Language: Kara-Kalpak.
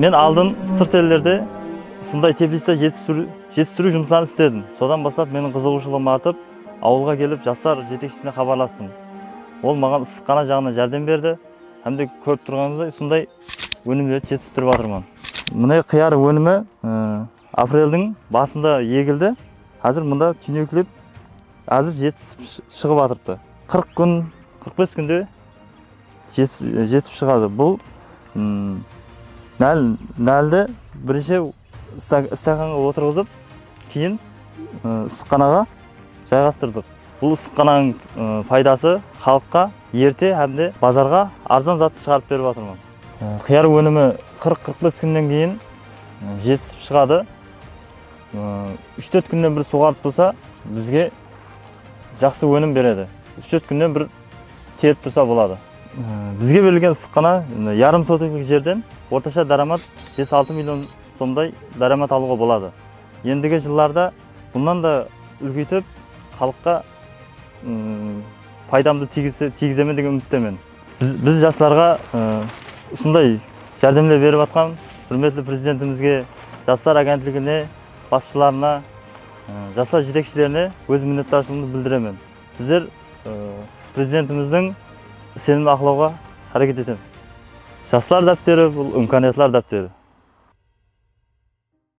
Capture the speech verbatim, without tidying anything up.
Men aldın sırt ellerde usınday teplica jetistiriw, jetistiriw jumısların isledim. Sodan baslap meniń qızıǵıwshılıǵım artıp, awılǵa kelip jaslar jetekshisine xabarlastım. Ol maǵan ıssıxana jaǵınan járdem berdi. Hám de kórip turǵanıńızday usınday ónimlerdi jetistirip atırman. Mine qıyar ónimi, ı, apreldiń basında egildi. Házir mında túyneklep, házir jetisip sh-, shıǵıp atırıptı. Qırq kún, qırq bes kúnde jetis-, jetip shıǵadı. Bul, ım, nál-, náldi birinshi sta-, stakanǵa otırǵızıp, keyin, ı, ıssıxanaǵa jayǵastırdıq. Bul ıssıxananıń, ı, paydası xalıqqa erte hám de bazarǵa arzan zattı shıǵarıp berip atırman. I, qıyar ónimi qırq, qırq bes kúnnen keyin, ı, jetisip shıǵadı. I, úsh-tórt kúnnen bir suwǵarıp tursa, bizge jaqsı ónim beredi. Úsh-tórt kúnnen bir terip tursa boladı. I, bizge berilgen ıssıxana, ı, yarım sotiklik jerden ortasha dáramat bes-altı million somday dáramat alıwǵa boladı. Endigi jıllarda bunnan da úlkeytip, xalıqqa, ım, paydamdı tiygize-, tiygizemen degen úmittemen. Biz, biz jaslarǵa, ı, usınday járdemler berip atqan húrmetli Prezidentimizge, Jaslar agentligine, basshılarına, ı, jaslar jetekshilerine óz minnetdarshılıǵımdı bildiremen. Bizler, ı, Prezidentimizdiń isenimli aqlawǵa háreket etemiz. Jaslar dápteri, bul imkaniyatlar dápteri.